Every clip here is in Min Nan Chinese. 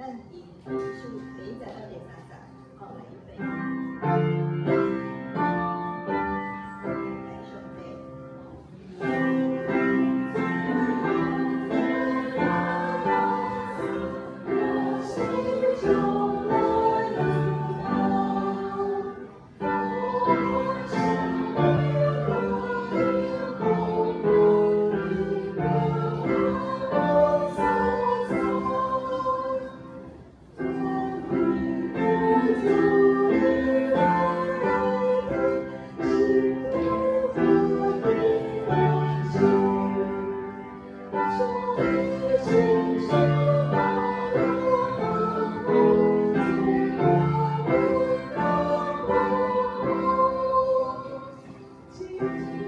咱第一首第一節到第三節，好，來預備。來，上帝。我心中來仰望，我心的光明我所在，從你的腳來的，是我的心，主的心上來仰望，主耶穌。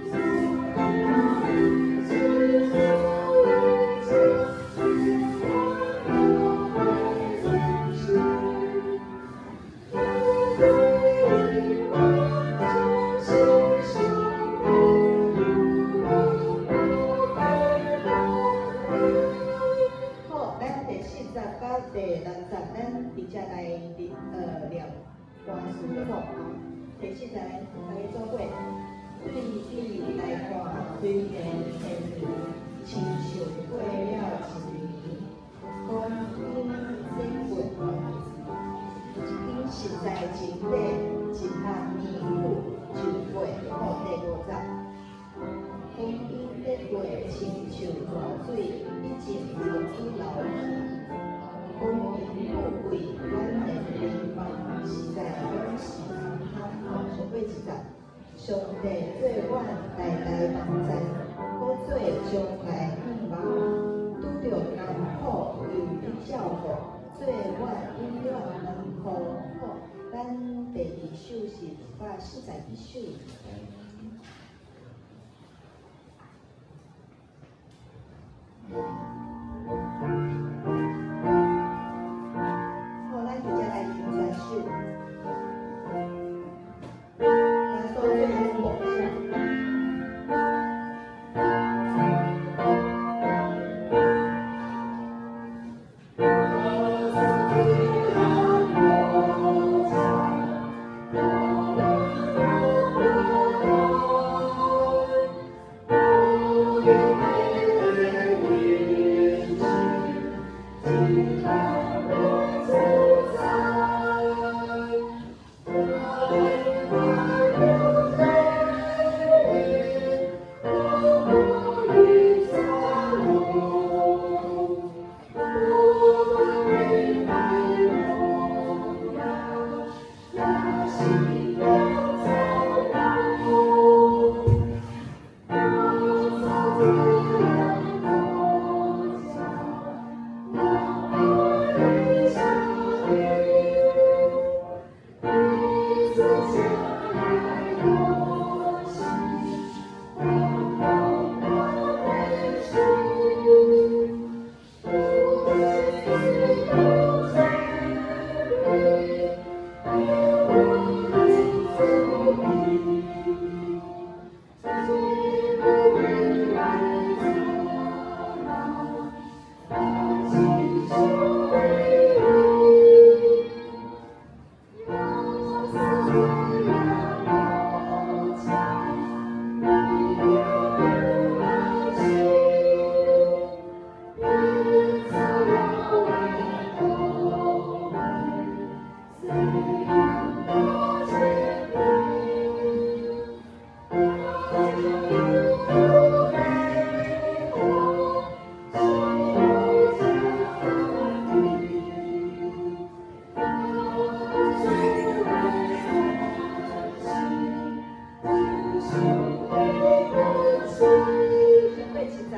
好，咱第四節到第六節，咱直接來念歌詞好無？第四節，大家做伙。對你來看，雖然千年，親像過了一年，光陰轉過，實在真短，一百年久就過。好，第五節。光陰得過，親像大水，一陣流水流去。光榮富貴，阮的榮望，實在攏是空空。好，上尾一節。上帝做阮代代幫贊，閣做將來向望，拄著艱苦又得照顧，做阮永遠穩固。好，咱第二首是141首。好，咱直接來唱全首。耶穌做阮牧者。上尾七節。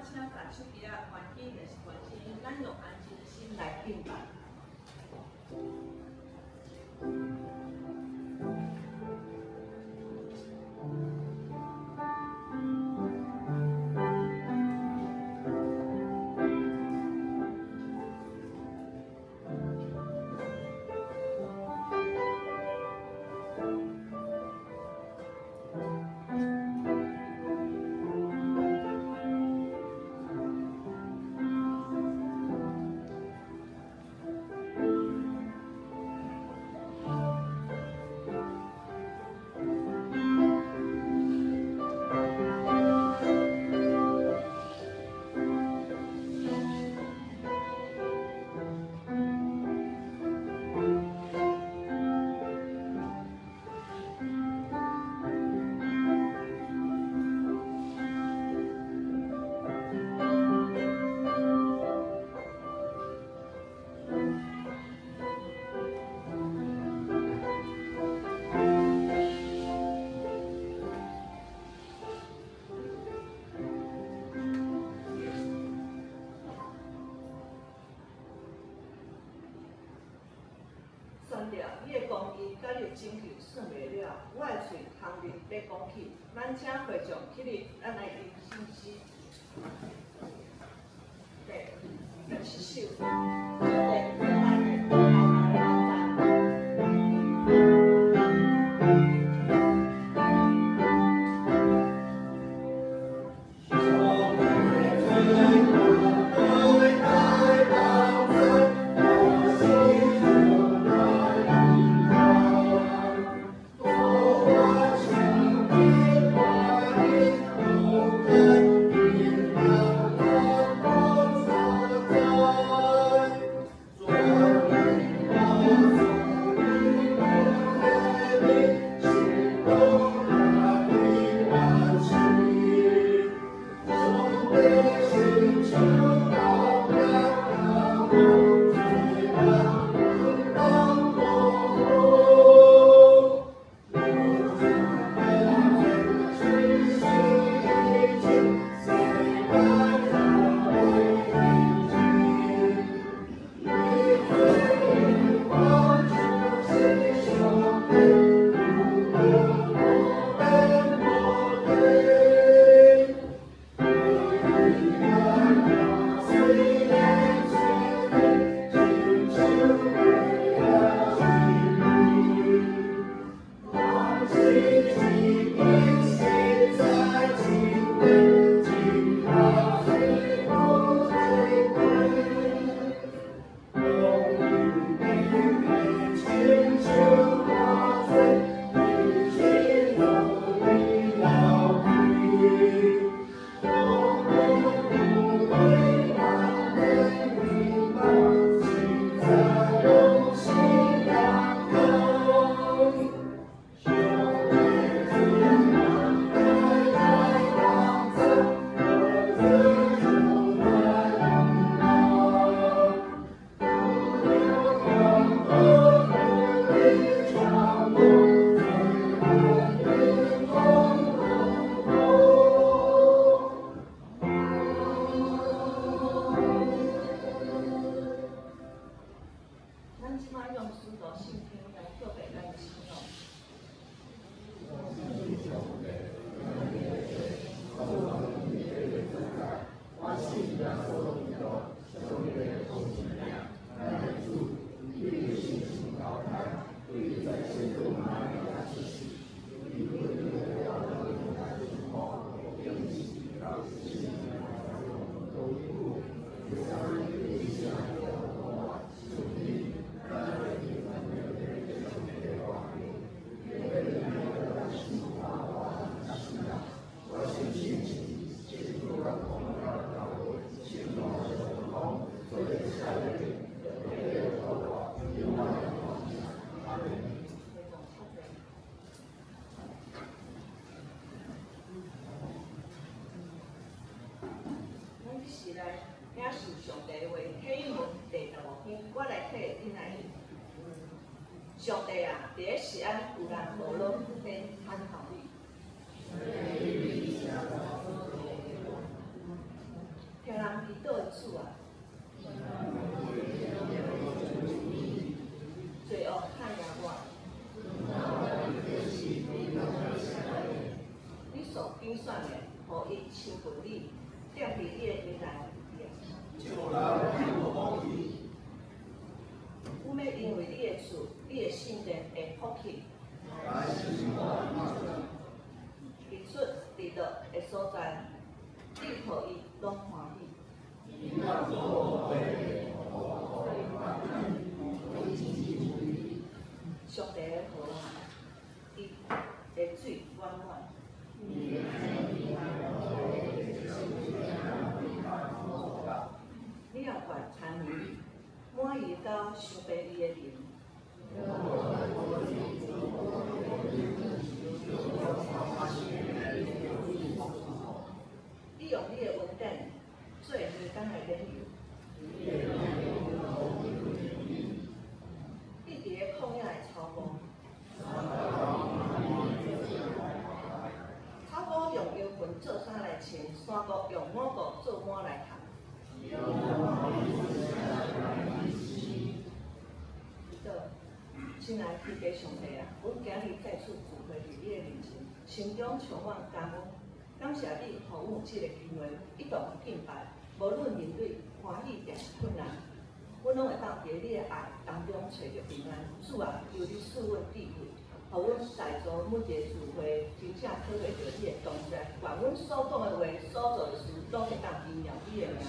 請共手機仔關機，若是關靜音，咱用安靜的心來敬拜。算著你的公義佮你的拯救算袂了，我的喙通面欲講起。咱請會眾起立，咱來吟聖詩第67首。上帝做咱的大大的幫助。咱這擺用使徒信經來告白咱的信仰。咱彼時來領受上帝的話，啟應文第15篇，我來替恁來念。上帝啊，佇咧錫安有人無攏咧盼候你。踮佇你的營內。阮欲因為你的厝，你的聖殿的福氣，日出日落的所在，你予伊攏歡喜。上帝的河啊，伊的水滿滿。你若願參與，滿溢到傷白伊的靈。你用你的恩典做魚竿的奶油。你佇咧曠野的草埔，草埔用羊糞做衫來穿，山谷用五穀做碗來含。親愛天父上帝啊，阮今日再次聚會佇你的面前，心中充滿感恩，感謝你予阮有這个機會，一同敬拜。無論面對歡喜抑是困難，阮攏會當佇你的愛當中揣著平安。主啊，求你賜阮智慧，予阮在座每一个聚會真正體會著你的同在，願阮所講的話、所做的事，攏會當榮耀你的名。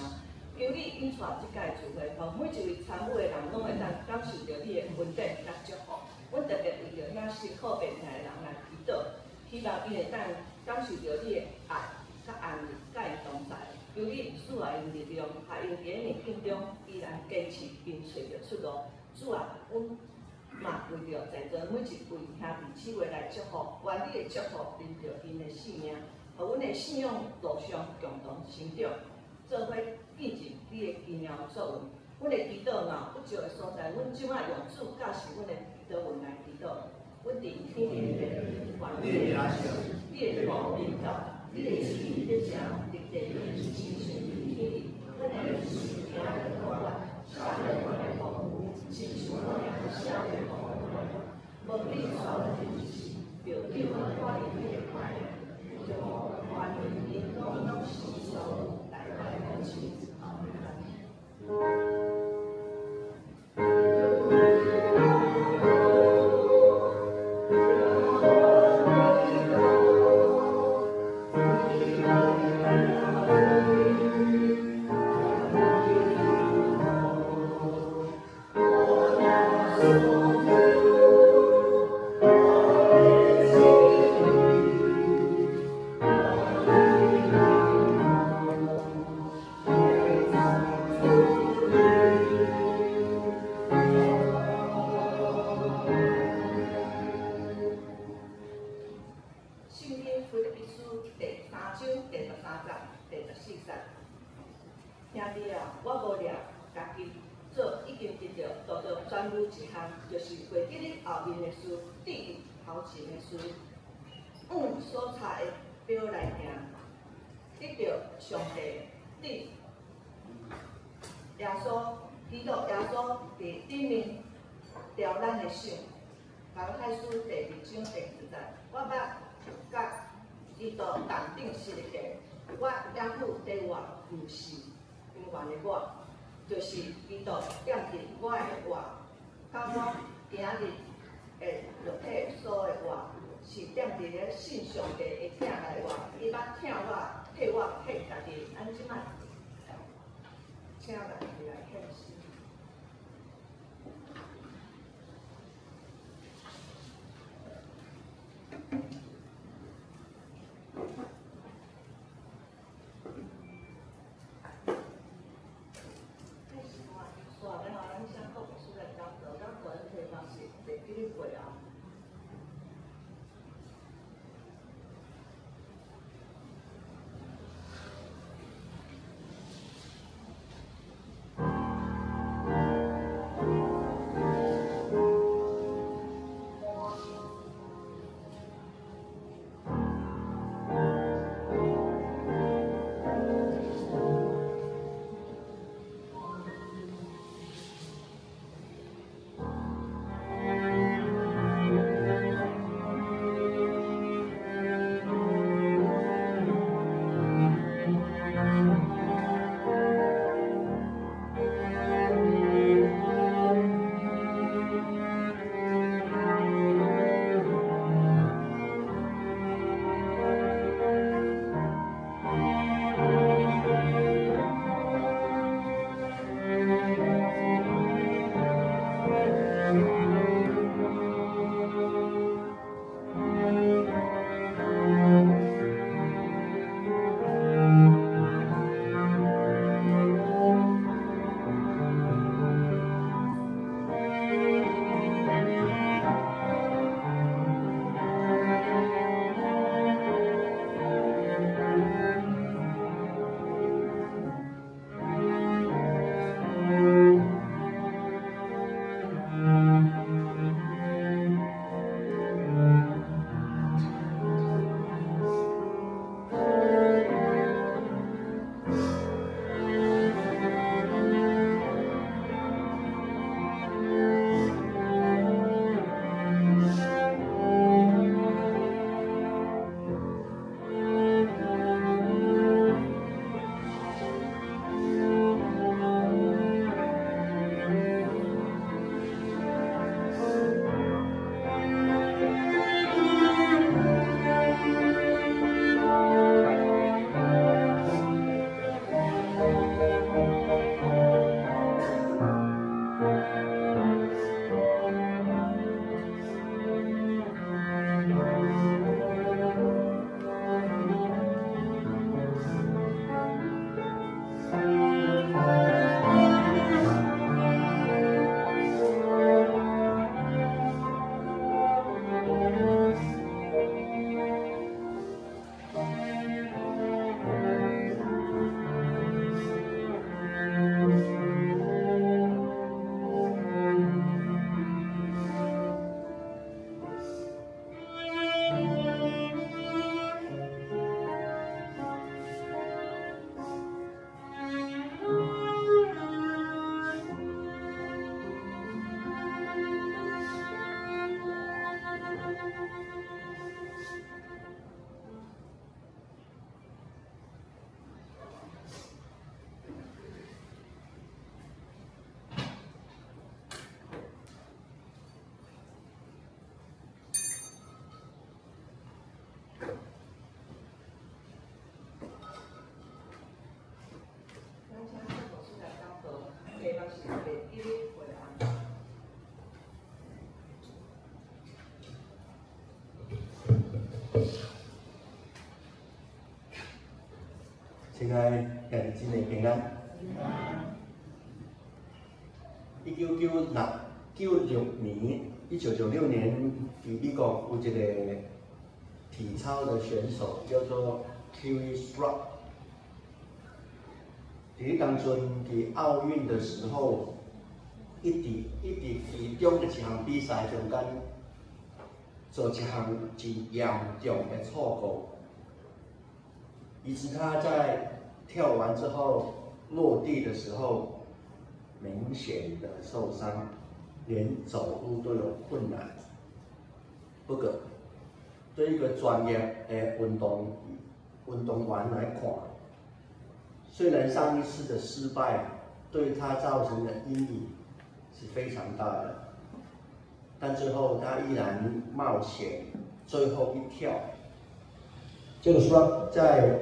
求你引帶這屆聚會，予每一位參與的人攏會當感受著你的恩典佮祝福。阮特別為著遐辛苦病痛的人來祈禱，希望𪜶會當感受著你的愛佮安慰，佮𪜶同在。求你賜予𪜶力量，予𪜶佇咧逆境中依然堅持並揣著出路。主啊，阮嘛為著在座每一位兄弟姊妹來祝福，願你的祝福臨著𪜶的性命，予阮的信仰路上共同成長，做伙見證你的奇妙作為。阮的祈禱若不足的所在，阮這擺用主教示阮的祈禱文來祈禱。阮佇天的父，願你的國臨到，你的旨意得成佇地親像佇天裡。阮的食今日予阮，赦免阮的過誤，親像阮也赦免過阮。無你帶阮入試，著救阮脫離彼个壞人。權柄榮耀攏是代代無盡。阿门。聖經腓立比書第三章第十三節、第十四節。兄弟啊，我無掠家己做已經得著，獨獨專注一項，就是袂記得後面的事，致意頭前的事，按所差的標來行，得著上帝對耶穌基督耶穌佇頂面牢咱的手。加拉太書第二章第二節，我捌佮基督同釘十字架，我猶閣佇活毋是永遠的我，就是基督踮佇我的活，到我今日的肉體所的活，是踮佇咧信上帝的疼內活，伊捌疼我，替我獻家己，按這擺，請人來獻詩。煞欲予咱請郭牧師來講道，講道的題目是袂記得過後。親愛的兄弟姊妹平安。1996年，1996年，佇美國有一個體操的選手叫做 Kerri Strug。佇當陣佇奧運的時候，伊佇其中的一項比賽中間，做一項真嚴重的錯誤，以致他在跳完之後落地的時候，明顯的受傷，連走路都有困難。不過，對一個專業的運動員來看，雖然上一次的失敗對他造成的陰影是非常大的，但最後他依然冒險最後一跳。這個說在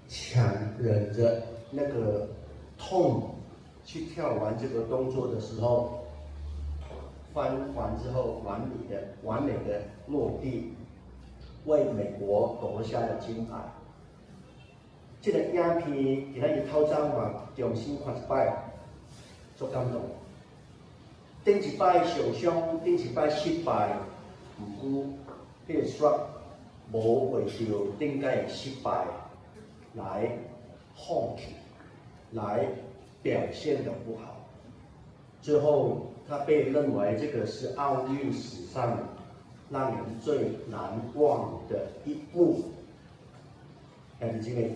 強忍着那個痛去跳完這個動作的時候，翻完之後完美的落地，為美國奪下了金牌。這個影片今仔日透早嘛重新看一擺，足感動。頂一擺受傷，頂一擺失敗，毋過彼個 Strug 無為著頂擺的失敗來放棄，來表現得不好。最後，他被認為這個是奧運史上讓人最難忘的一幕。兄弟姊妹，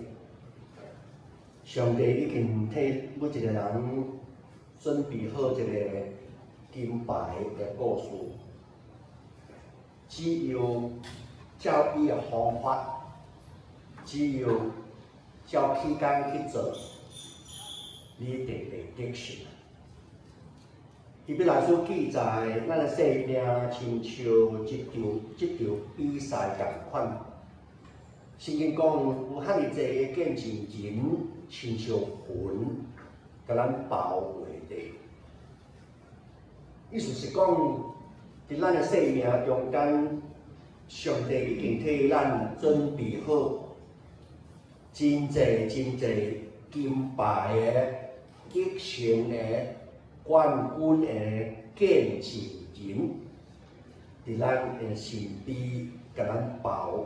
上帝已經替每一個人準備好這個金牌的故事，只要照伊的方法，只要照起工去做，你一定會得勝。希伯來書記載，咱的生命親像這場比賽仝款。聖經講有遐爾濟的見證人，親像雲，共咱包圍著。意思是講，佇咱的生命中間，上帝已經替咱準備好真濟真濟金牌的得勝的冠軍的見證人，佇咱的身邊共咱包圍。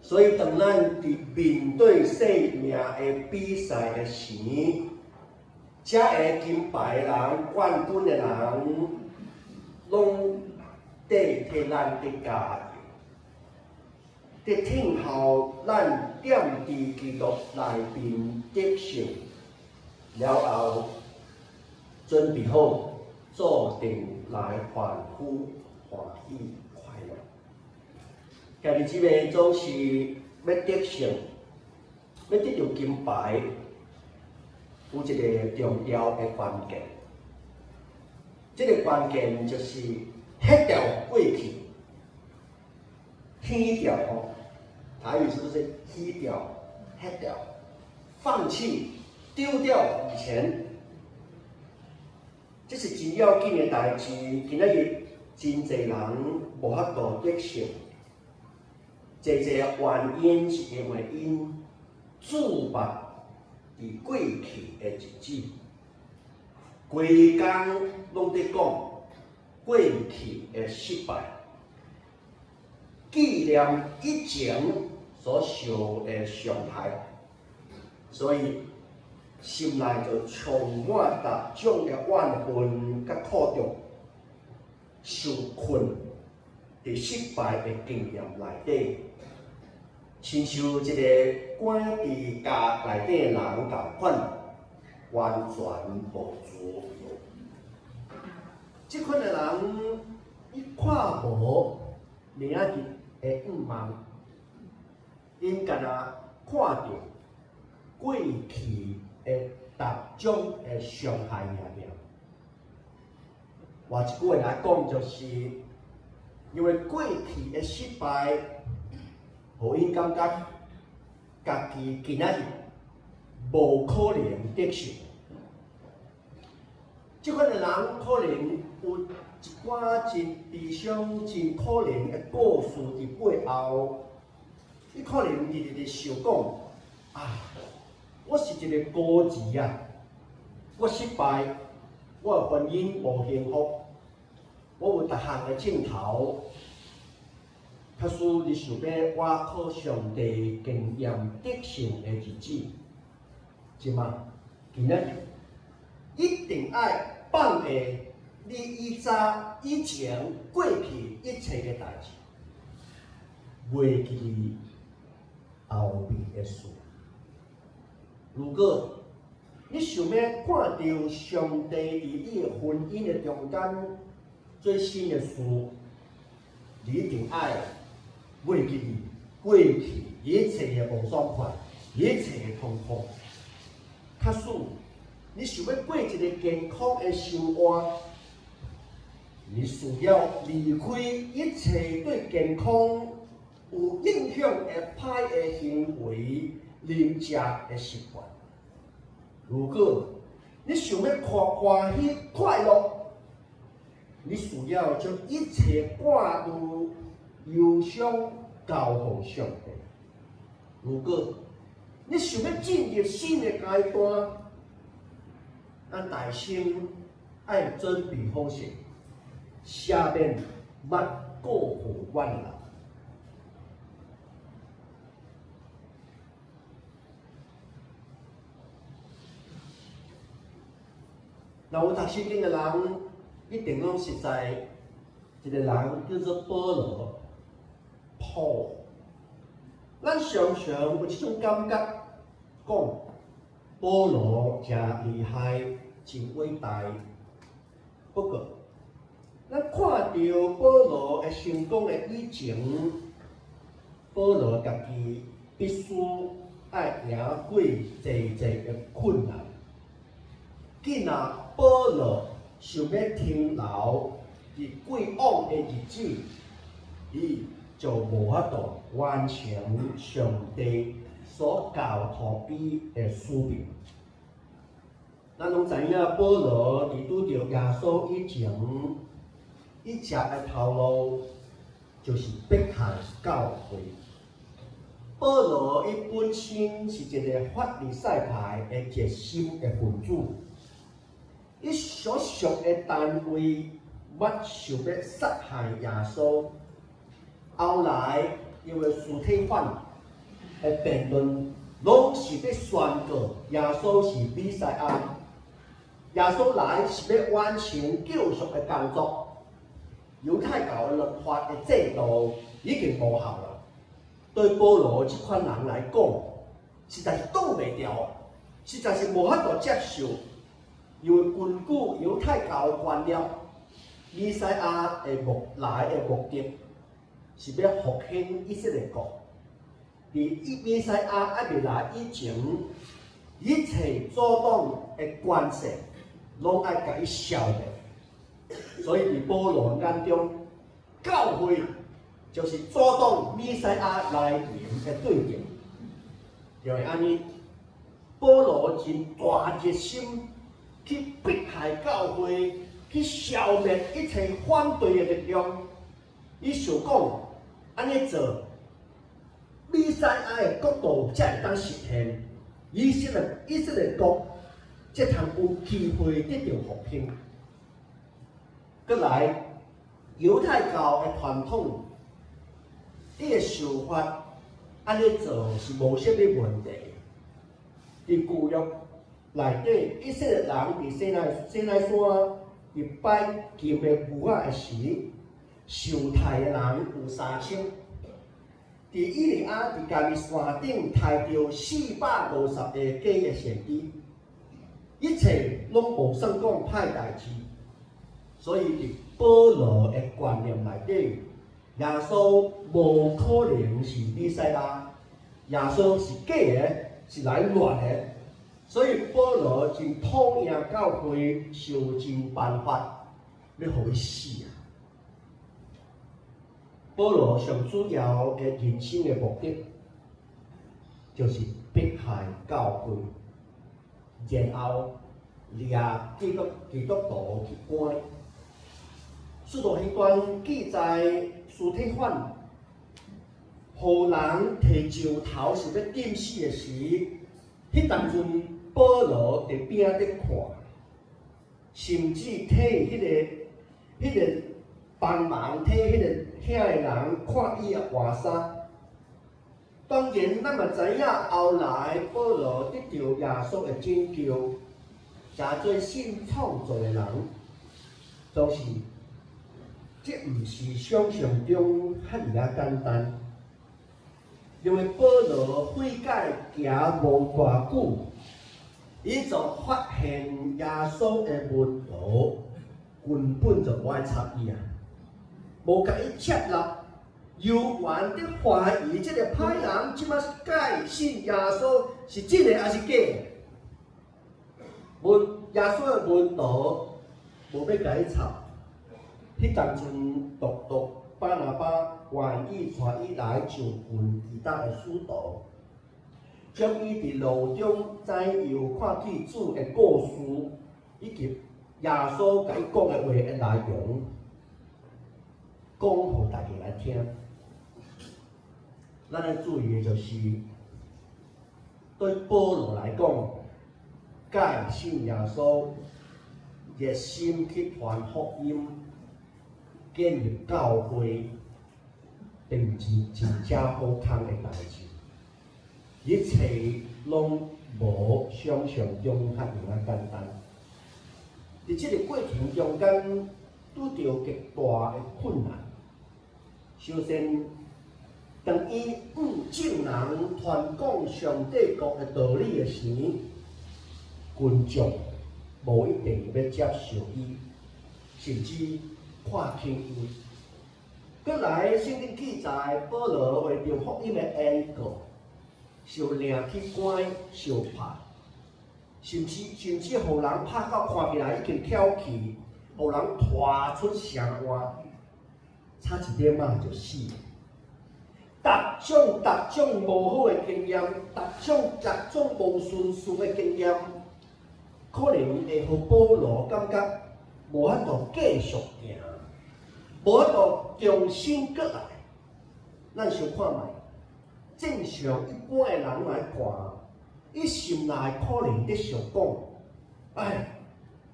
所以，當咱佇面對生命的比賽的時，遮個金牌的人、冠軍的人，攏佇替咱佇加油，佇聽候咱踮佇基督內面得勝了後，準備好做陣來歡呼、歡喜、快樂。兄弟姊妹總是欲得勝，欲得著金牌，有一個重要的關鍵。這個關鍵就是撇掉過去，棄掉吼，台語是不是棄掉、撇掉、放棄、丟掉以前？這是真要緊的代誌。今仔日真濟人無法度得勝，濟濟原因是因為𪜶注目佇過去的日子，規工攏佇講過去的失敗，紀念以前所受的傷害，所以心內就充滿各種的怨恨佮苦毒，受困佇失敗的經驗內底，親像一個關佇監內底的人仝款，完全無自由。這款的人，伊看無明仔日的願望，𪜶干焦看著過去的逐種的傷害爾爾。換一句話來講，就是因為過去的失敗，予𪜶感覺家己今仔日無可能得勝。這款的人可能有一寡真悲傷、真可憐的故事佇背後，你可能直直直想講啊，我是一個孤兒啊，我失敗，我的婚姻無幸福，我有逐項的鏡頭。假使你想欲倚靠上帝經驗得勝的日子，這馬今仔日一定愛放下你以早以前過去一切的代誌，袂記你後面的事。如果你想欲看著上帝佇你的婚姻的中間做新的事，你一定愛袂記你過去一切的無爽快，一切的痛苦。假使你想欲過一个健康的生活，你需要離開一切對健康有影響的歹的行為、飲食的習慣。如果你想欲看歡喜快樂，你需要將一切掛慮、憂傷交予上帝。如果你想欲進入新的階段，咱大先愛準備好勢，赦免捌過予阮的人。若有讀聖經的人，一定攏熟似一個人叫做保羅 Paul。咱常常有這種感覺，講保羅誠厲害，真偉大。不過，咱看著保羅的成功的以前，保羅家己必須愛贏過濟濟的困難。既若保羅想欲停留佇過往的日子，伊就無法度完成上帝所交託伊的使命。咱攏知影，保羅佇拄著耶穌以前，伊食的頭路就是迫害教會。保羅伊本身是一个法利賽派的熱心的分子，伊所屬的單位捌想欲殺害耶穌，後來因為司提反的辯論，攏是欲宣告耶穌是彌賽亞，耶穌來是欲完成救贖的工作。猶太教的律法的制度已經無效啦，對保羅這款人來講，實在是擋袂牢，實在是無法度接受。因為根據猶太教的觀念，彌賽亞的目來的目的是欲復興以色列國。佇彌賽亞猶未來以前，一切阻擋的關係，攏愛共伊消滅。所以佇保羅眼中，教會就是阻擋彌賽亞來臨的對象。就是按呢，保羅真大熱心去迫害教會，去消滅一切反對的力量。伊想講，按呢做，彌賽亞的國度才會當實現，以色列國才通有機會得著復興。閣來，猶太教的傳統，伊的想法，按呢做是無啥物問題。佇舊約內底，以色列人佇西奈山佇拜金的牛仔的時，受刣的人有3000。佇以利亞佇迦密山頂刣著450个假的先知，一切攏無算講歹代誌。所以佇保羅的觀念內底，耶穌無可能是彌賽亞，耶穌是假的，是來亂的。所以保羅真討厭教會，想盡辦法欲予伊死啊！保羅上主要的人生的目的，就是迫害教會，然後掠基督徒去關。使徒行傳記載，司提反予予人提石頭是欲釘死的時，彼當陣保羅佇邊仔咧看，甚至替彼個幫忙替彼個遐的人看伊的換衫。當然，咱嘛知影後來保羅得著耶穌的拯救，成做新創造的人，總是這毋是想象中遐爾仔簡單。因為保羅悔改行無偌久，伊就發現耶穌的門徒根本就無愛插伊啊，無共伊接納，猶原佇懷疑這個歹人這擺改信耶穌是真的還是假的？門耶穌的門徒無欲共伊插，彼當陣獨獨巴拿巴願意帶伊來就近其他的使徒，將伊佇路中怎樣看見主的故事，以及耶穌共伊講的話的內容，講予大家來聽。咱愛注意的就是，對保羅來講，改信耶穌，熱心去傳福音，建立教會，並毋是真正好康的代誌，一切攏無想象中遐爾仔簡單。佇這个過程中間，拄著極大的困難。首先，當伊向眾人傳講上帝國的道理的時，群眾無一定欲接受伊，甚至看輕伊。閣來，聖經記載，保羅為著福音的緣故，受掠去關、受拍，甚至予人拍到看起來已經翹去，予人拖出城外，差一點仔就死。逐種逐種無好的經驗，逐種逐種無順遂的經驗，可能會予保羅感覺無法度繼續行，無法度重新閣來。咱想看覓，正常一般的人來看，伊心內可能佇想講：唉，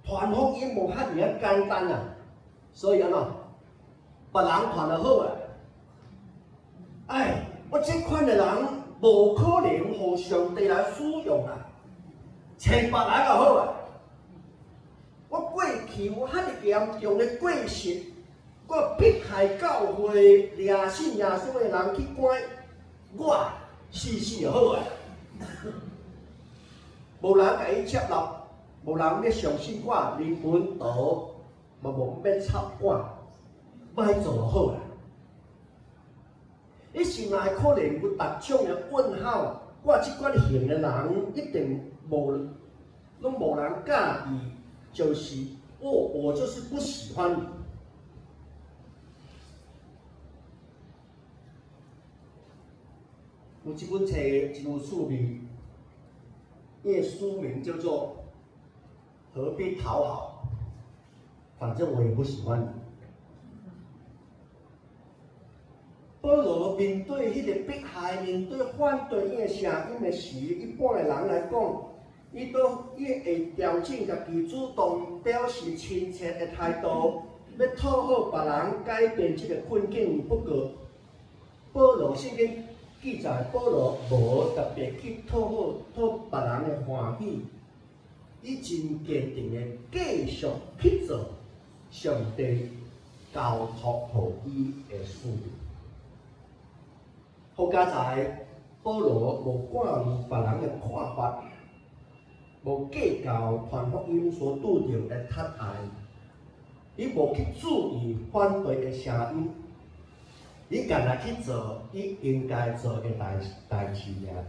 傳福音無遐爾仔簡單啊，所以按怎，別人傳就好啊。唉，我這款的人無可能予上帝來使用啊，揣別人就好啊。我過去有遐爾嚴重的過失，我迫害教會掠信耶穌的人去關，我死死就好啊。無人共伊接納，無人欲相信我，連門徒嘛無欲插我，莫做就好啊。伊心內可能有逐種的問號，我這款型的人一定無，攏無人佮意，就是我就是不喜歡你。有這本冊真有趣味，伊的書名叫做《何必討好》，反正我也不喜歡你。保羅面對彼个迫害，面對反對伊的聲音的時，一般的人來講，伊都伊會調整家己，主動表示親切的態度，欲討好別人，改變這个困境。不過，保羅聖經記載，保羅無特別去討好討別人的歡喜，伊真堅定的繼續去做上帝交託予伊的使命。好佳哉，保羅無掛慮別人的看法，無計較傳福音所拄著的窒礙，伊無去注意反對的聲音，伊干焦去做伊應該做的代誌爾爾。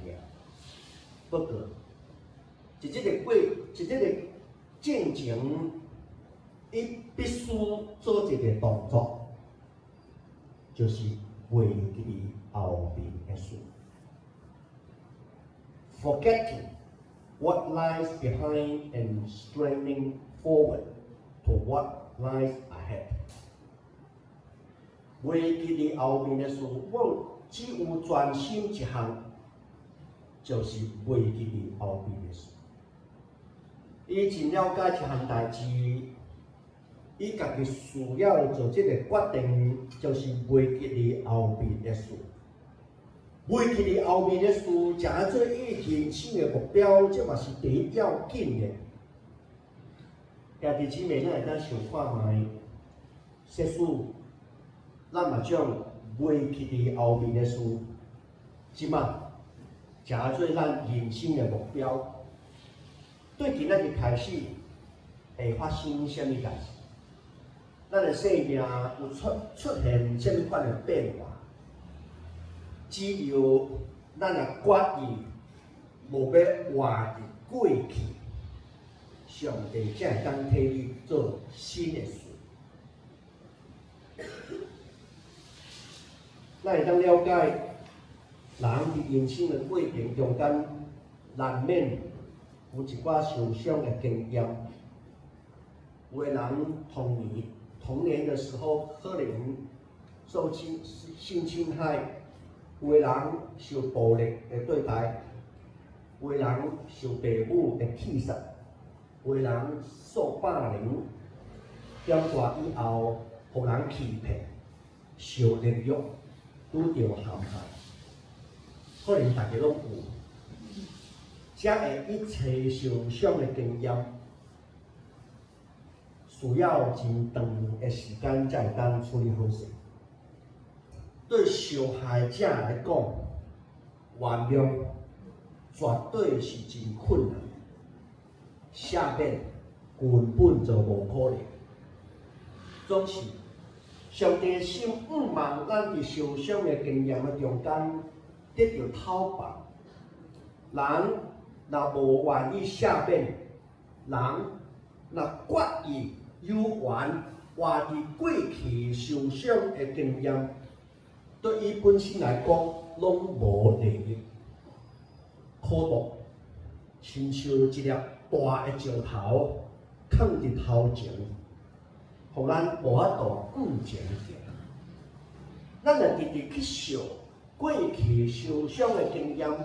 不過，佇這个過，佇這个進前，伊必須做一个動作，就是袂記後面的事。Forgetting what lies behind and straining forward to what lies ahead。袂記佇後面的事，我只有專心一項，就是袂記佇後邊的事。伊真了解一項代誌，伊家己需要做這個決定，就是袂記佇後邊的事。袂記佇後面的事，成做伊人生的目標，這嘛是第一要緊的。兄弟姊妹，咱會當想看覓，設使咱嘛將袂記佇後面的事，這馬成做咱人生的目標。對今仔日開始，會發生啥物代誌？咱的生命有出現啥物款的變化？只要咱若決意無欲活佇過去，上帝才會當替你做新的事。咱會當了解，人佇人生的過程中間，難免有一寡受傷的經驗。有的人童年的時候可能受性侵害，有的人受暴力的對待，有的人受父母的棄殺，有的人受霸凌，長大以後，予人欺騙、受凌辱、拄著陷害，可能大家攏有。這个一切受傷的經驗，需要真長的時間才會當處理好勢。對受害者來講，原諒絕對是真困難，赦免根本就無可能。總是上帝的心向望咱佇受傷的經驗的中間得著透放。人若無願意赦免，人若決意猶原活佇過去受傷的經驗，對伊本身來講，攏無利益。苦毒親像一粒大的石頭，囥佇頭前，予咱無法度向前行。咱若直直去想過去受傷的經驗，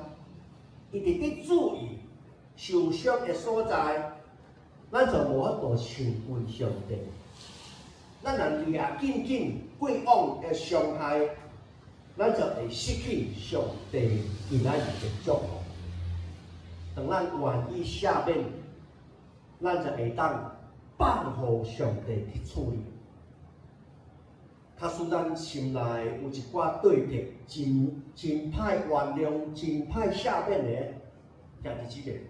一直佇注意受傷的所在，咱就無法度親近上帝。咱若掠緊緊過往的傷害，咱就會失去上帝今仔日的祝福。當咱願意赦免，咱就會當放予上帝去處理。假使咱心內有一寡對敵，真真歹原諒、真歹赦免的，兄弟姊妹，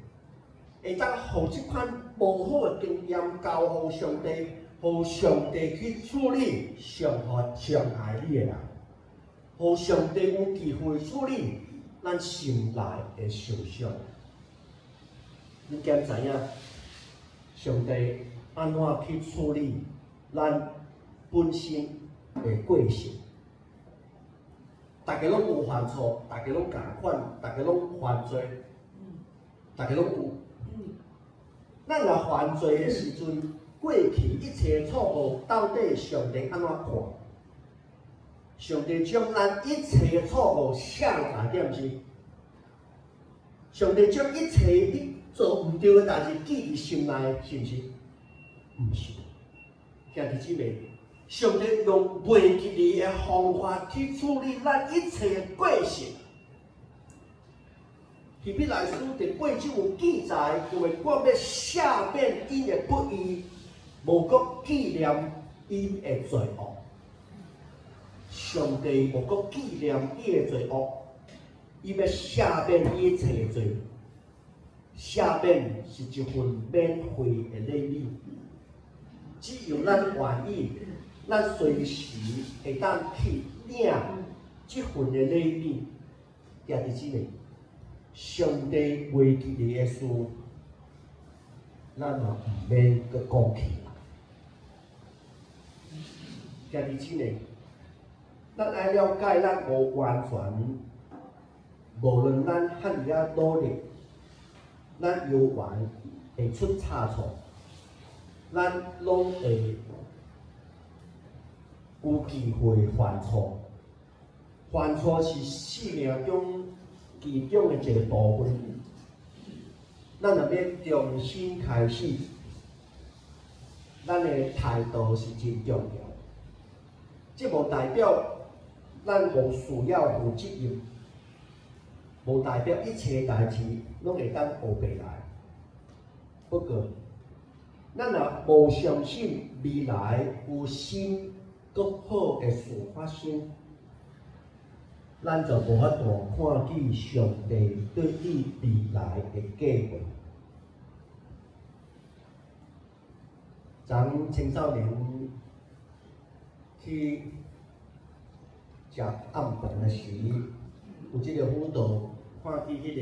會當予這款無好的經驗交予上帝，予上帝去處理傷害你的人，予上帝有機會處理咱心內的受傷。你敢知影上帝按怎去處理咱本身的過失？大家攏有犯錯，大家攏仝款，大家攏犯罪，大家攏有。咱若犯罪的時陣，過去一切錯誤，到底上帝按怎看？上帝將咱一切的錯誤寫落來，對毋是？上帝將一切你做毋對的代誌記佇心內，是毋是？毋是。兄弟姊妹，上帝用袂記得的方法去處理咱一切的過失。希伯來書第八章有記載，因為我欲赦免𪜶的不義，無閣紀念𪜶的罪惡。上帝無閣紀念伊的罪惡，伊欲赦免伊一切的罪。赦免是一份免費的禮物，只要咱願意，咱隨時會當去領這份的禮物。兄弟姊妹，上帝袂記得的事，咱嘛毋免閣講起來。兄弟姊妹，咱愛了解，咱無完全，無論咱遐爾仔努力，咱猶原會出差錯，咱攏會有機會犯錯。犯錯是生命中其中的一個部分。咱若欲重新開始，咱的態度是真重要。這無代表咱無需要負責任，無代表一切代誌攏會當烏白來。不過，咱若無相信未來有新閣好的事發生，咱就無法度看見上帝對你未來的計劃。昨青少年去食暗飯的時，有這个輔導看見彼个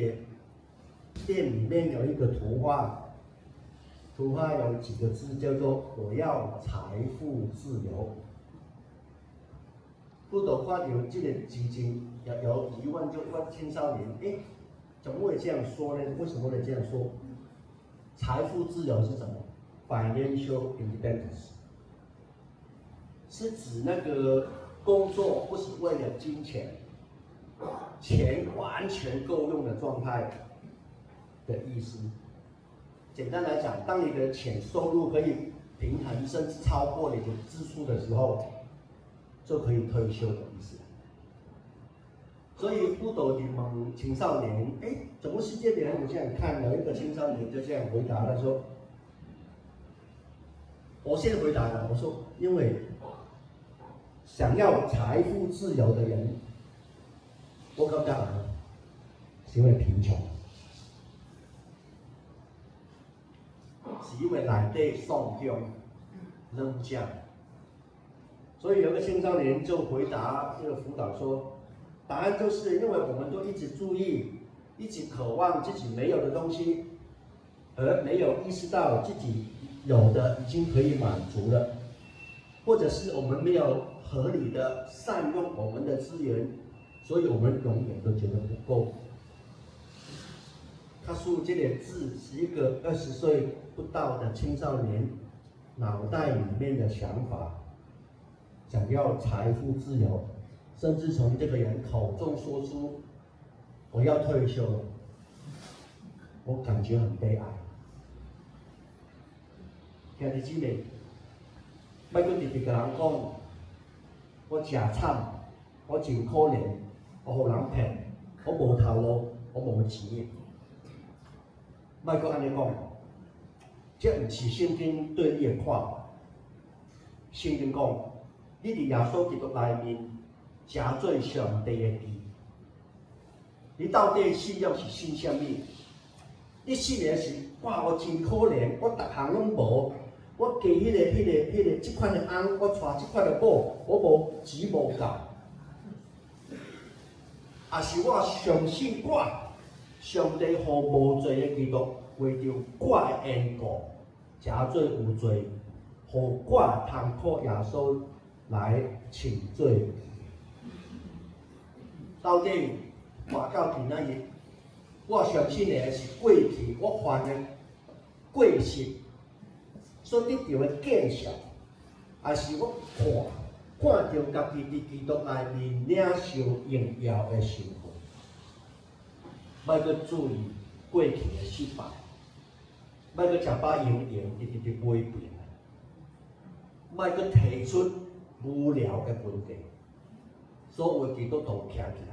店裡面有一個圖畫，圖畫有幾個字叫做“我要財富自由”。輔導看著這个情景，有疑問，就問青少年：欸，怎麼會這樣說呢？為什麼會這樣說？財富自由是什麼？Financial independence 是指那個工作不是為了金錢，錢完全夠用的狀態的意思。簡單來講，當你的錢收入可以平衡甚至超過你的支出的時候，就可以退休的意思。所以輔導就問青少年，欸，怎麼世界的人這樣看？有一個青少年就這樣回答，他說：我先回答了，我說，因為想要財富自由的人，我感覺是因為貧窮，是因為內底喪胸軟弱。所以有個青少年就回答這個輔導說：答案就是因為我們都一直注意，一直渴望自己沒有的東西，而沒有意識到自己有的已經可以滿足了，或者是我們沒有合理的善用我們的資源，所以我們永遠都覺得不夠。他說這個字是一個20歲不到的青少年腦袋裡面的想法，想要財富自由，甚至從這個人口中說出我要退休了，我感覺很悲哀。兄弟姊妹，莫閣直直共人講，我誠慘，我真可憐，我予人騙，我無頭路，我無錢。莫閣按呢講，這毋是聖經對你的看法。聖經講，你佇耶穌基督內面，成做上帝的義。你到底信仰是信啥物？你信的是哇，我真可憐，我逐項攏無，我嫁彼個這款的翁，我娶這款的某，我無錢無夠。抑是我相信我，上帝予無罪的基督為著我的緣故，成做有罪，予我通靠耶穌來稱做義。到底活到今仔日，我相信的是過去我犯的過失所得著的見識，抑是我看著家己佇基督內面領受榮耀的身份？莫閣注意過去的失敗，莫閣食飽閒閒，直直直買病，莫閣提出無聊的問題。所有的基督徒徛起來，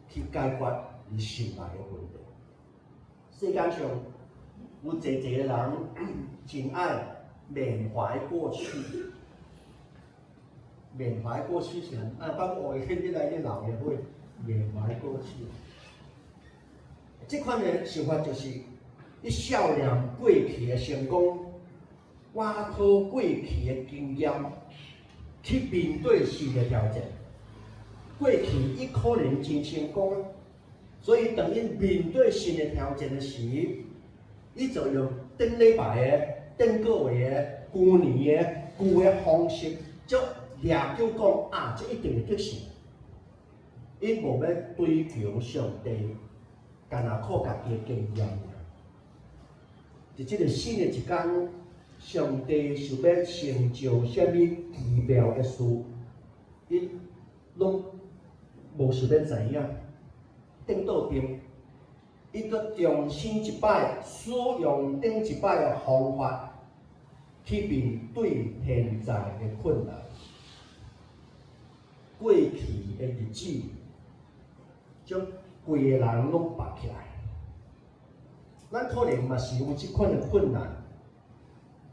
去解決你心內的問題。世間上有濟濟个人真愛緬懷過去，緬懷過去是很愛，包括我越來越老也會緬懷過去。這款的想法就是，你數念過去的成功，倚靠過去的經驗去面對新的挑戰。過去伊可能真成功，所以當𪜶面對新的挑戰的時，伊就用頂禮拜的、頂個月的、舊年的舊的方式，就掠就講啊，這一定會得勝。𪜶無欲追求上帝，干焦靠家己的經驗。佇這个新的一工，上帝想欲成就啥物奇妙的事，𪜶攏無想欲知影，轉倒爿，伊閣重新一擺使用頂一擺的方法去面對現在的困難。過去的日子，將規个人攏縛起來。咱可能嘛是有這款的困難，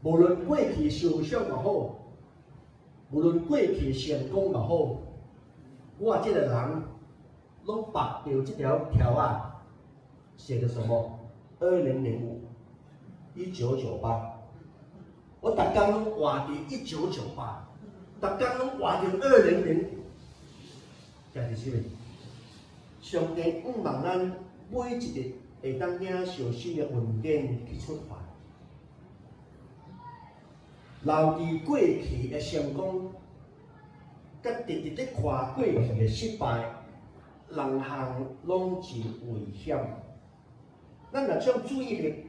無論過去受傷也好，無論過去成功也好，我這個人攏縛著這條條仔，寫的什麼？2005，1998，我逐工攏活佇1998，逐工攏活佇2005，兄弟姊妹，上帝向望咱每一日會當領受新的恩典去出發，留佇過去的成功，佮直直咧看過去的失敗，兩項攏真危險。咱若將注意力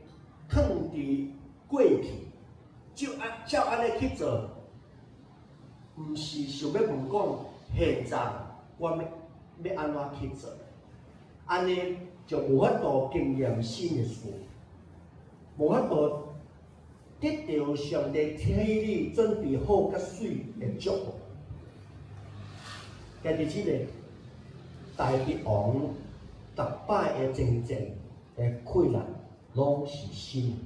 囥佇過去，就按照按呢去做，毋是想欲問講現在我欲按怎去做，按呢就無法度經驗新的事，無法度得著上帝替你準備好佮媠的祝福。兄弟姊妹，大衛王逐擺的征戰的困難，攏是新。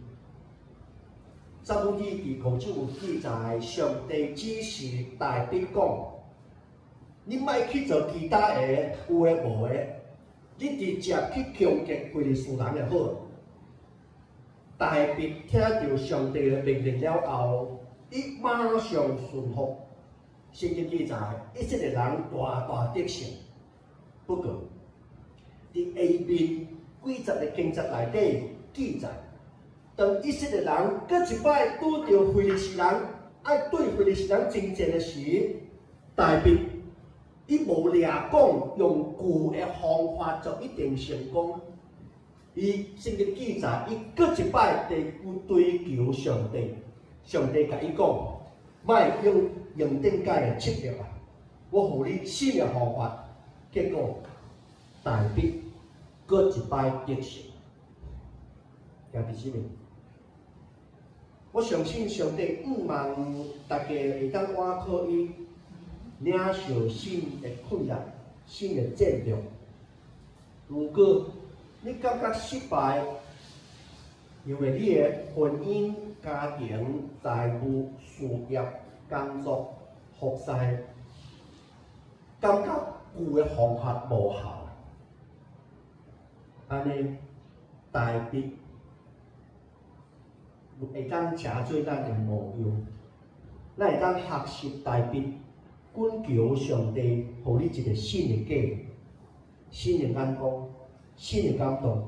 撒母耳記五章有記載，上帝指示大衛講：你莫去做其他的有的無的，你直接去攻擊非利士人就好。大衛聽著上帝的命令了後，伊馬上順服。聖經記載，以色列人大大得勝。不過，佇下面幾節的經節內底記載，當以色列人閣一擺拄著非利士人，愛對非利士人征戰的時，大衛伊無掠講用舊的方法就一定成功。伊聖經記載，伊閣一擺地追求上帝，上帝共伊講，莫用用頂擺的策略啊，我予你新的方法。結果大衛閣一擺得勝。兄弟姊妹，我相信上帝向望大家會當倚靠伊，領受新的困難、新的戰略。如果你感覺失敗，因為你的婚姻、家庭、財務、事業、工作、服侍，感覺舊的方法無效，按呢大衛會當成做咱的模樣，咱會當學習大衛，懇求上帝予你一個新的計、新的眼光、新的感動。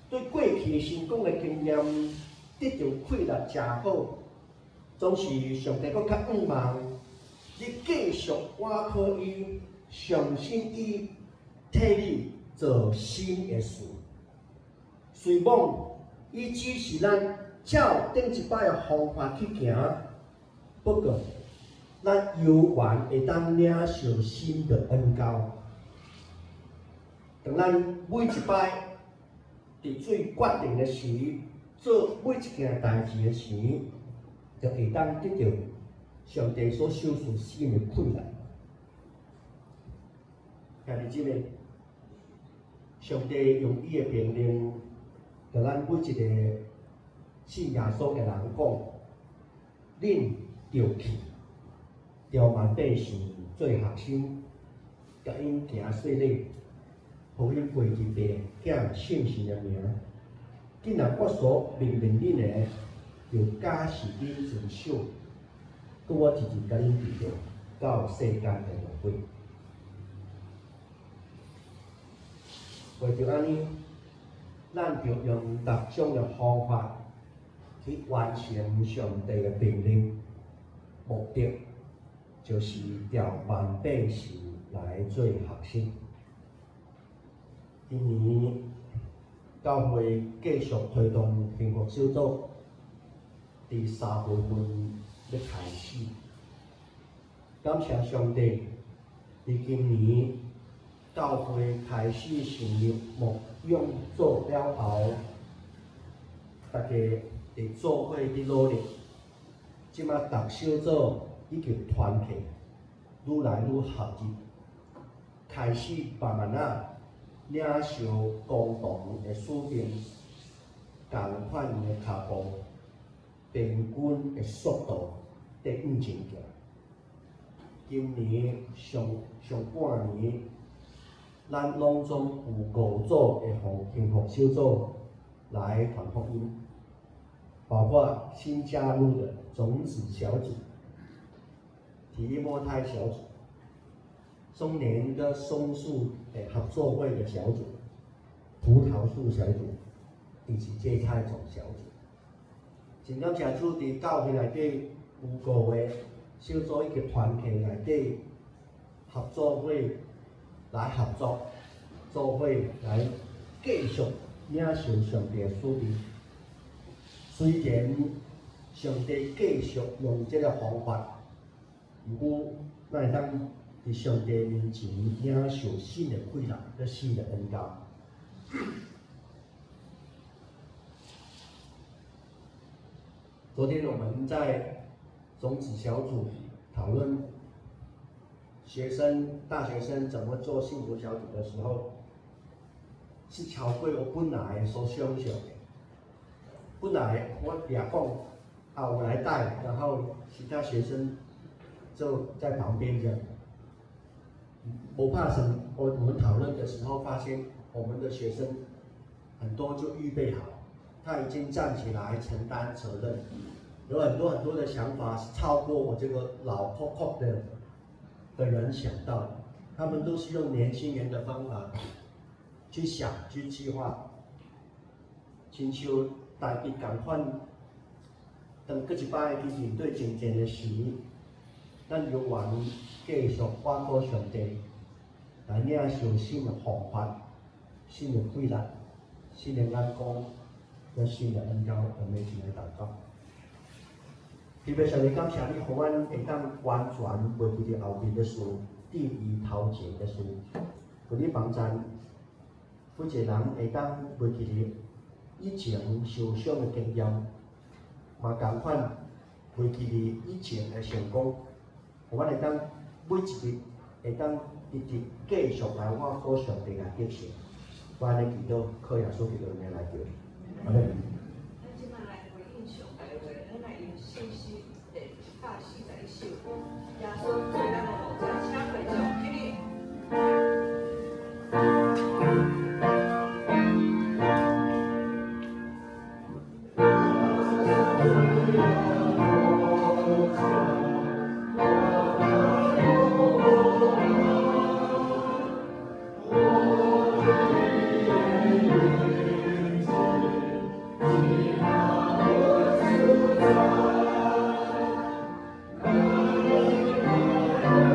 對過去成功的經驗得著氣力誠好，總是上帝閣較向望你繼續倚靠伊，相信伊替你做新的事。雖罔伊指示咱照頂一擺的方法去行，不過咱猶原會當領受新的恩膏。當咱每一擺佇做決定的時，做每一件代誌的時，就會當得著上帝所賞賜新的氣力。兄弟姊妹，上帝用伊的命令，共咱每一個信耶穌的人講：恁著去，召萬百姓做學生，共𪜶行洗禮，予𪜶歸入父、囝、聖神的名。今仔我所命令恁的，就教示恁遵守。閣我一直共恁佇著，到世間的末尾。為著按呢，咱著用逐種的方法去完成上帝的命令，目的就是召萬百姓來做學生。今年教會繼續推動幸福小組，佇3月份欲開始。感謝上帝，佇今年教會開始成立牧養組了後，大家佇做伙佇努力，這馬逐小組以及團契愈來愈合一，開始慢慢仔領受共同的使命，仝款的跤步，平均的速度佇向前行。今年上上半年，咱攏總有五組的幸福小組來傳福音，包括新加入的種子小組、提摩太小組、松年的松樹的合作會的小組、葡萄樹小組以及芥菜種小組。真感謝主，佇教會內底有五個小組以及團契內底合作會來合作，做伙來繼續領受上帝的使命。雖然上帝繼續用這個方法，毋過咱會當佇上帝面前領受新的氣力、佮新的恩膏。昨天我們在種子小組討論學生、大學生怎麼做幸福小組的時候，是超過我本來所想象的。本來我也講啊，我來帶，然後其他學生就在旁邊這樣。無怕什麼，我們討論的時候發現，我們的學生很多就預備好，他已經站起來承擔責任，有很多很多的想法是超過我這個老扣扣的人想到的，他們都是用年輕人的方法去想、去計劃，親像大家仝款，當閣一擺去面對爭戰的時，咱猶原繼續倚靠上帝來領受新的方法、新的氣力、新的眼光、佮新的恩膏，我們一齊來禱告。特別上帝感謝你，予阮會當完全袂記得後面的事，置伊頭前的事，求你幫贊每一個人會當袂記得以前受傷的經驗，嘛仝款袂記得以前的成功，予阮會當每一日會當一直繼續來倚靠上帝來得勝。我按呢祈禱，靠耶穌基督的名來求，阿們。咱這擺來回應上帝的話，咱來用信心第141首，耶穌做咱的牧者，請會眾起立。耶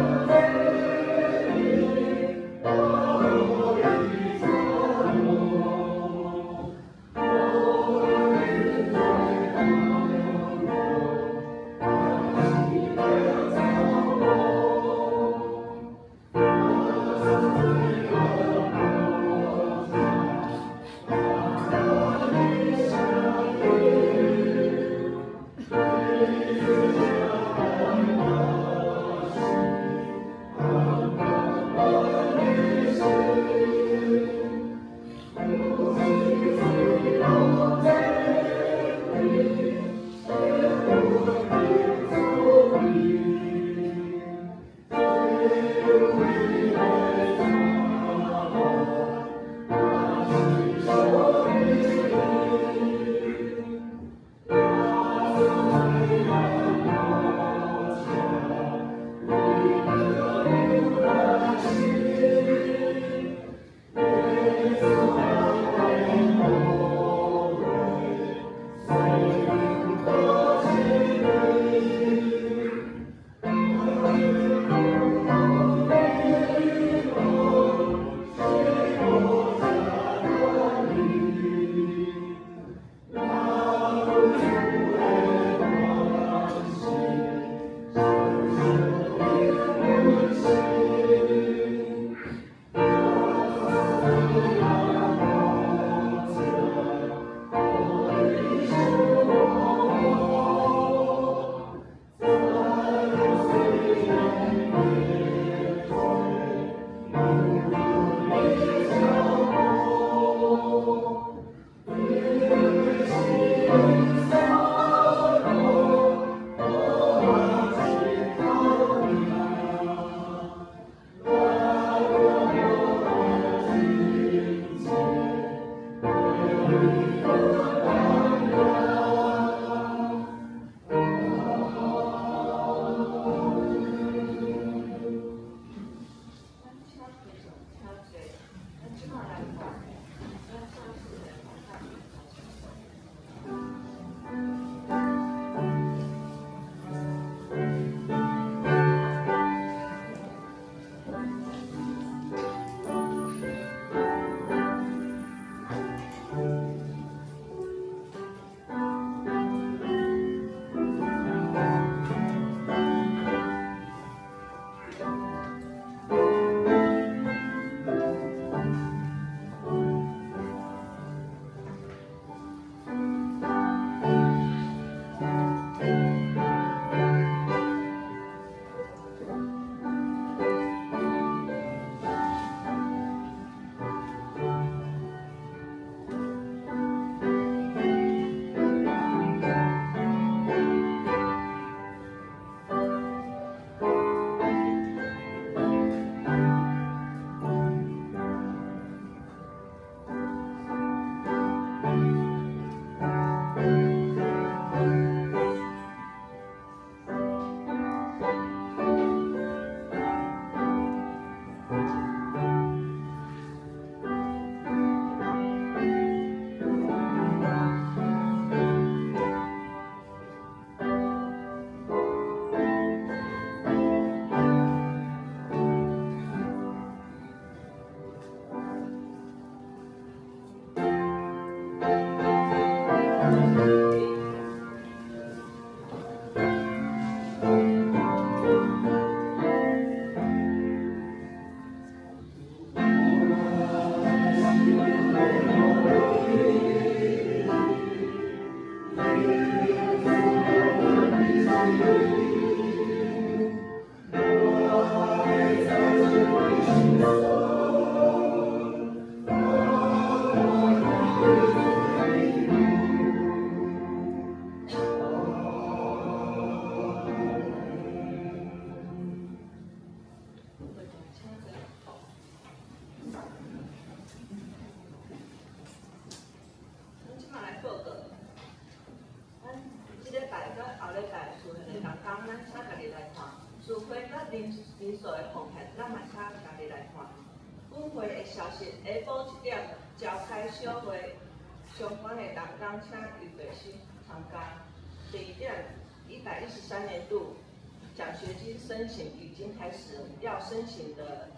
申請已經開始，要申請的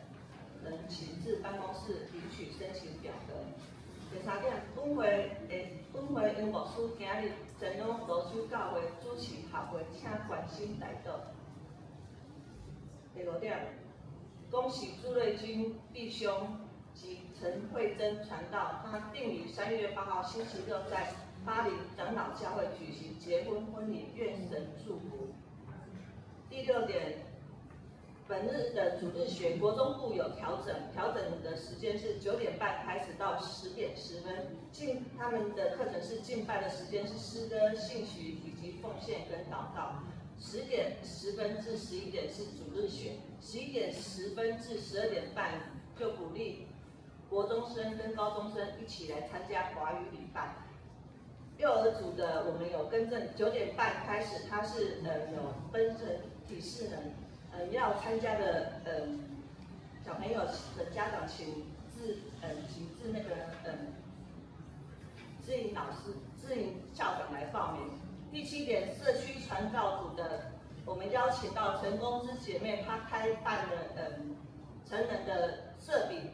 人請至辦公室領取申請表格。第三點，本會楊牧師今日前往蘆洲教會主持協會，請關心代禱。第五點，恭喜朱瑞軍弟兄及陳慧珍傳道，他定於3月8號星期六在巴黎長老教會舉行結婚婚禮，願神祝福。第六點，本日的主日學國中部有調整，調整的時間是9點半開始到10點10分。他們的課程是敬拜的時間是詩歌、信息以及奉獻跟禱告。10點10分至11點是主日學，11點10分至12點半就鼓勵國中生跟高中生一起來參加華語禮拜。幼兒組的我們有更正，9點半開始，它是有分成體適能，要參加的小朋友的家長請至那個志穎老師、志穎校長來報名。第七點，社區傳道組的，我們邀請到成功之姐妹，她開辦了成人的設備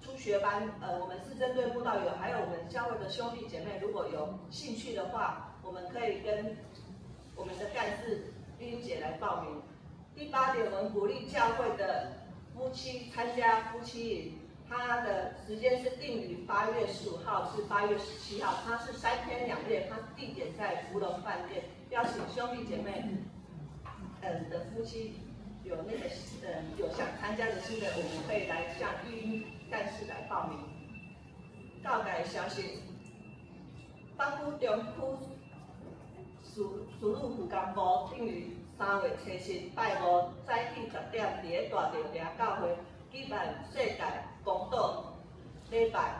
初學班，我們是針對慕道友，還有我們教會的兄弟姐妹，如果有興趣的話，我們可以跟我們的幹事玉英姐來報名。第八點，我們鼓勵教會的夫妻參加夫妻營，它的時間是定於8月15號至8月17號，它是3天2夜，它地點在福隆飯店，邀請兄弟姐妹，的夫妻有那個有想參加的新的，我們可以來向玉英幹事來報名。告改消息，北區中區事女婦工部定於3月初7拜五早起10點，佇咧大稻埕教會舉辦世界公道禮拜。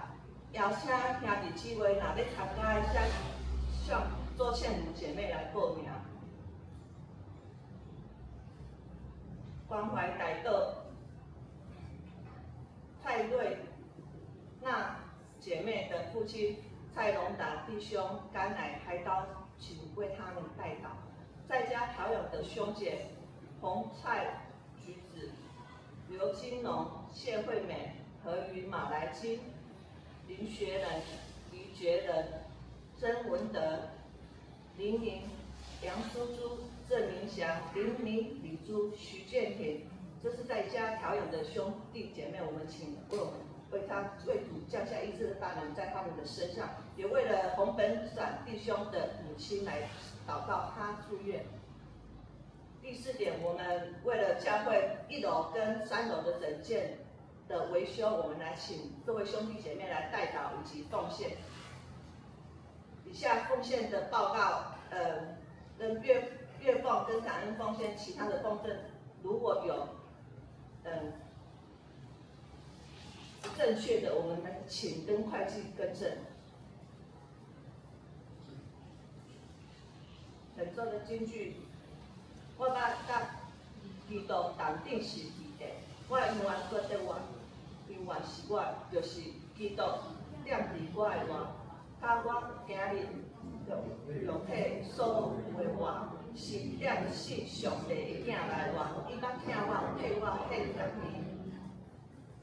邀請兄弟姊妹，若欲參加的，請向周倩如姐妹來報名。關懷大島蔡瑞娜姐妹的父親蔡龍達弟兄肝癌開刀，請為他們代禱。在家調養的兄姐洪蔡橘子、劉金龍、謝惠美和與馬來金、林學仁、黎覺仁、曾文德、林穎、楊淑珠、鄭明祥、林明、李珠、徐建平，這是在家調養的兄弟姐妹，我們請為我們為他為主降下醫治的大能在他們的身上，也為了洪本展弟兄的母親來禱告，他住院。第四點，我們為了教會一樓跟三樓的整建的維修，我們來請各位兄弟姐妹來代禱以及奉獻。以下奉獻的報告，跟月月奉跟感恩奉獻，其他的奉獻如果有，不正確的，我們來請跟會計更正。本週的金句，我捌佮基督同釘十字架，我永遠閣佇活，永遠是我，就是基督踮佇我的活。甲我今日用肉體所有的活，是踮信上帝的囝來活，伊捌疼我，替我獻家己。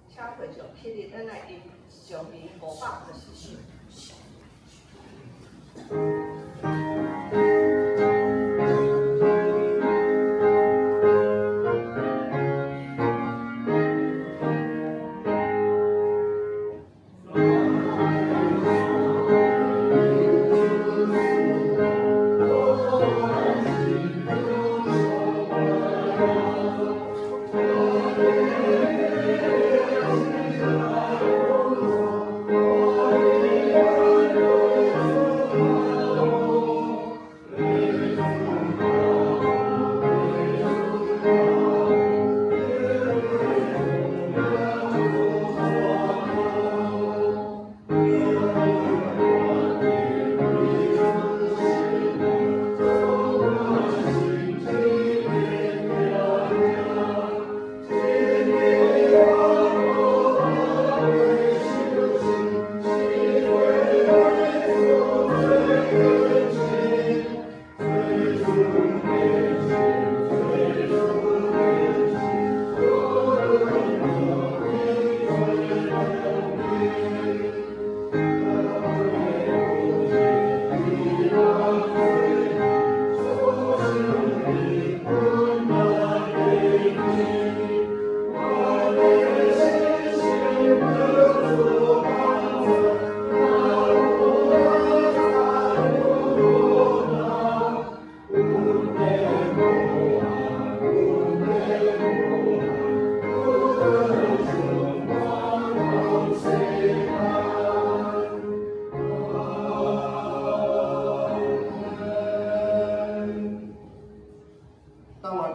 請回上七日，咱來吟上詩524首。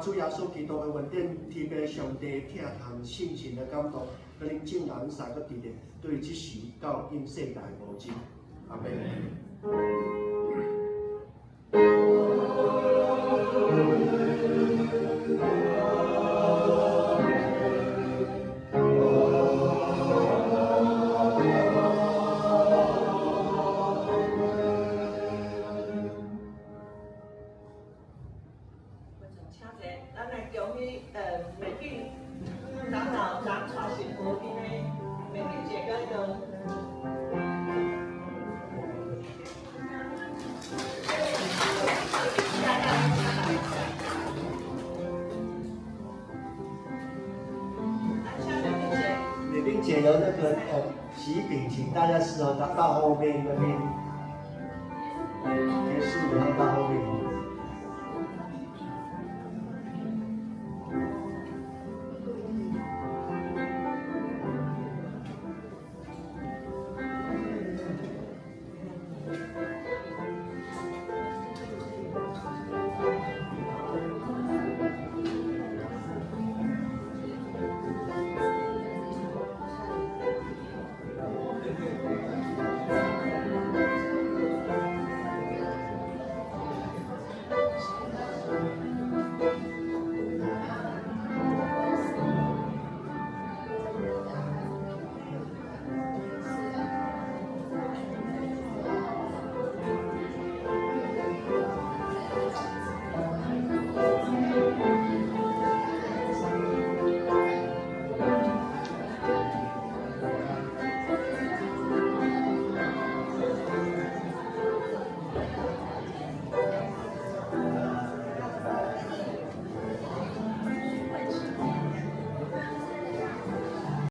主耶穌基督的恩典，天父上帝疼痛聖神的感動，佮恁眾人三閣佇咧，對這時到永世代無盡。阿們。美玲姐有那個喜餅，請大家吃哦，到後面那邊結束以後到後面。